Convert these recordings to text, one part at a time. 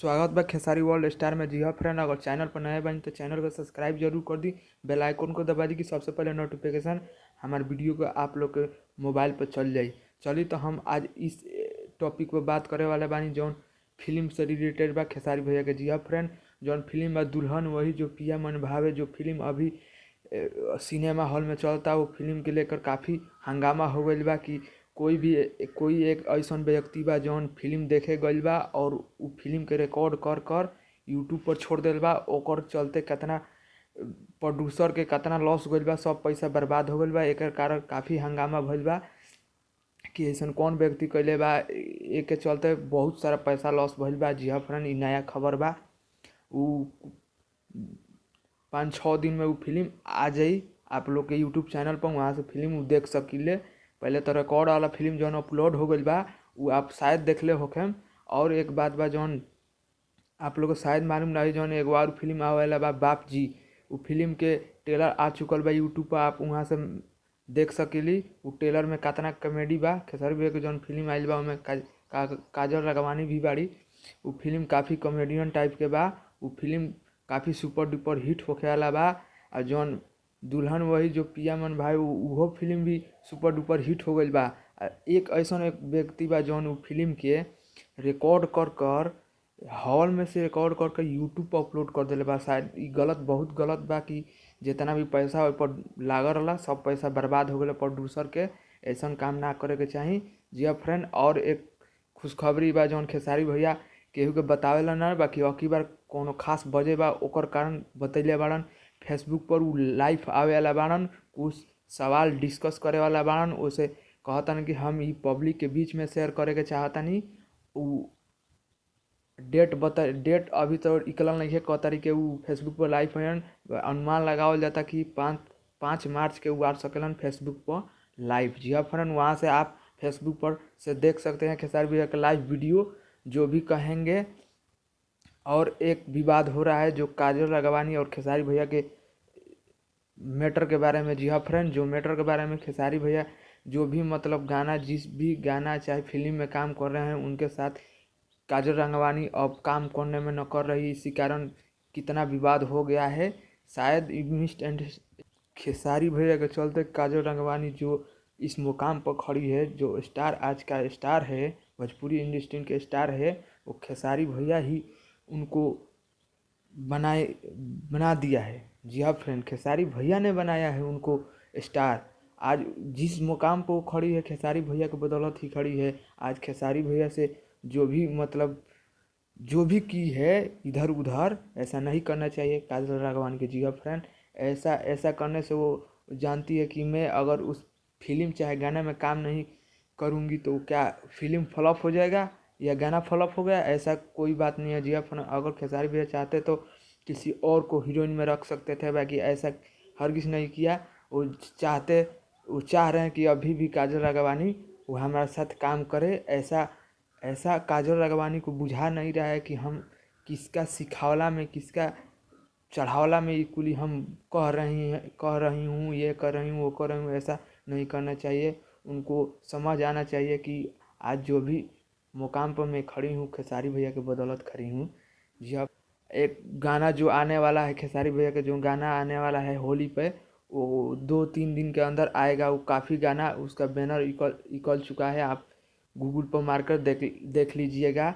स्वागत बा Khesari world star में। जी हाँ फ्रेंड, अगर चैनल पर नए बनी तो चैनल को सब्सक्राइब जरूर कर दी, बेल आइकन को दबा दी कि सबसे पहले नोटिफिकेशन हमारे वीडियो को आप लोग के मोबाइल पर चल जाए। चलिए तो हम आज इस टॉपिक पर बात करे वाले बानी जौन फिल्म से रिलेटेड बा खेसारी भैया के। जी हाँ फ्रेंड, जौन फिल्म बा दुल्हन वही जो पिया मन भावे, जो फिल्म अभी सिनेमा हॉल में चलता, वो फिल्म के लेकर काफ़ी हंगामा हो गई बा कि कोई एक ऐसा व्यक्ति बा जौन फिल्म देखे गइल बा और उ फिल्म के रिकॉर्ड कर कर यूट्यूब पर छोड़ दिल बा। ओकर चलते कितना प्रोड्यूसर के कितना लॉस गइल बा, सब पैसा बर्बाद हो गइल बा। एकर कारण काफ़ी हंगामा भइल बा कि ऐसा कौन व्यक्ति कैले बा, एक चलते बहुत सारा पैसा लॉस भइल बा। जी हाँ फ्रेंड, ई नया खबर बा। उ 5-6 दिन में वो फिल्म आ जाई आप लोग के यूट्यूब चैनल पर, वहाँ से फिल्म देख सकीले। पहले तो रिकॉर्ड वाला फिल्म जौन अपलोड हो गई बा वो आप शायद देखले होखेम। और एक बात बा जौन आप लोग को शायद मालूम नहीं, जौन एगो और फिल्म आवेला बा बाप जी, वो फिल्म के ट्रेलर आ चुकल बा यूट्यूब पर, आप वहाँ से देख सकीली। वो ट्रेलर में कितना कॉमेडी बा। खेसारी भैया के जौन फिल्म आयल बा उसमें काजल राघवानी भी बाड़ी। वो फिल्म काफ़ी कॉमेडियन टाइप के बा। वो फिल्म काफ़ी सुपर डुपर हिट होखे वाला बा। और जौन दुल्हन वही जो पिया मन भाई, वो फिल्म भी सुपर डुपर हिट हो गई बा। एक ऐसा एक व्यक्ति बा जौन वो फिल्म के रिकॉर्ड कर कर हॉल में से रिकॉर्ड कर कर यूट्यूब पर अपलोड कर दिले बा। शायद ई गलत, बहुत गलत बा कि जितना भी पैसा ओहि पर लागल रहा सब पैसा बर्बाद हो गया प्रोड्यूसर के। ऐसा काम ना करे के चाही। जी हाँ फ्रेंड, और एक खुशखबरी बा जौन खेसारी भैया केहू के बतावेला ना, बाकी अकी बार कोनो खास बजे बा ओकर कारण बतैले बाड़न। फेसबुक पर उ लाइव आवे वाला बाड़न, कुछ सवाल डिस्कस करे वाला बाड़न। उसे कहतन कि हम ई पब्लिक के बीच में शेयर करे के चाहतनी। उ डेट अभी तो निकलल नहीं है क तारीख के उ फेसबुक पर लाइव होयन। अनुमान लगावल जाता कि 5 मार्च के उ आ सकेलन फेसबुक पर लाइव। जी हाँ फ्रेंड, वहाँ से आप फेसबुक पर से देख सकते हैं खेसारी भैया का लाइव वीडियो जो भी कहेंगे। और एक विवाद हो रहा है जो काजल राघवानी और खेसारी भैया के मैटर के बारे में। जी हाँ फ्रेंड, जो मैटर के बारे में खेसारी भैया जो भी मतलब गाना, जिस भी गाना चाहे फिल्म में काम कर रहे हैं, उनके साथ काजल राघवानी अब काम करने में न कर रही, इसी कारण कितना विवाद हो गया है। शायद खेसारी भैया के चलते काजल राघवानी जो इस मुकाम पर खड़ी है, जो स्टार आज का स्टार है, भोजपुरी इंडस्ट्री के स्टार है, वो खेसारी भैया ही उनको बना दिया है। जी हाँ फ्रेंड, खेसारी भैया ने बनाया है उनको स्टार। आज जिस मुकाम पर वो खड़ी है खेसारी भैया के बदौलत ही खड़ी है। आज खेसारी भैया से जो भी मतलब जो भी की है इधर उधर, ऐसा नहीं करना चाहिए काजल राघवानी के। जी हाँ फ्रेंड, ऐसा ऐसा करने से वो जानती है कि मैं अगर उस फिल्म चाहे गाने में काम नहीं करूँगी तो क्या फिल्म फ्लॉप हो जाएगा या गाना फ्लॉप हो गया, ऐसा कोई बात नहीं है। जी हाँ फ्रेंड, अगर खेसारी भैया चाहते तो किसी और को हीरोइन में रख सकते थे, बाकी ऐसा हरगिज़ नहीं किया। वो चाह रहे हैं कि अभी भी काजल राघवानी वो हमारे साथ काम करे। ऐसा ऐसा काजल राघवानी को बुझा नहीं रहा है कि हम किसका सिखावला में, किसका चढ़ावला में इक्वली हम कह रही हूँ, ये कर रही हूँ, वो कर रही हूँ। ऐसा नहीं करना चाहिए। उनको समझ आना चाहिए कि आज जो भी मुकाम पर मैं खड़ी हूँ खेसारी भैया के बदौलत खड़ी हूँ। जी हाँ, एक गाना जो आने वाला है खेसारी भैया के, जो गाना आने वाला है होली पे, वो 2-3 दिन के अंदर आएगा। वो काफ़ी गाना, उसका बैनर निकल चुका है, आप गूगल पर मारकर देख लीजिएगा।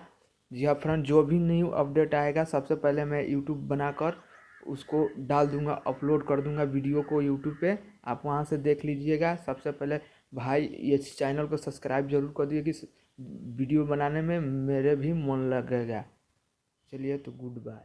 जी हाँ फ्रेंड, जो भी न्यू अपडेट आएगा सबसे पहले मैं यूट्यूब बनाकर उसको डाल दूंगा, अपलोड कर दूंगा वीडियो को यूट्यूब पे, आप वहाँ से देख लीजिएगा। सबसे पहले भाई ये चैनल को सब्सक्राइब जरूर कर दिए कि वीडियो बनाने में मेरे भी मन लगेगा। चलिए तो गुड बाय।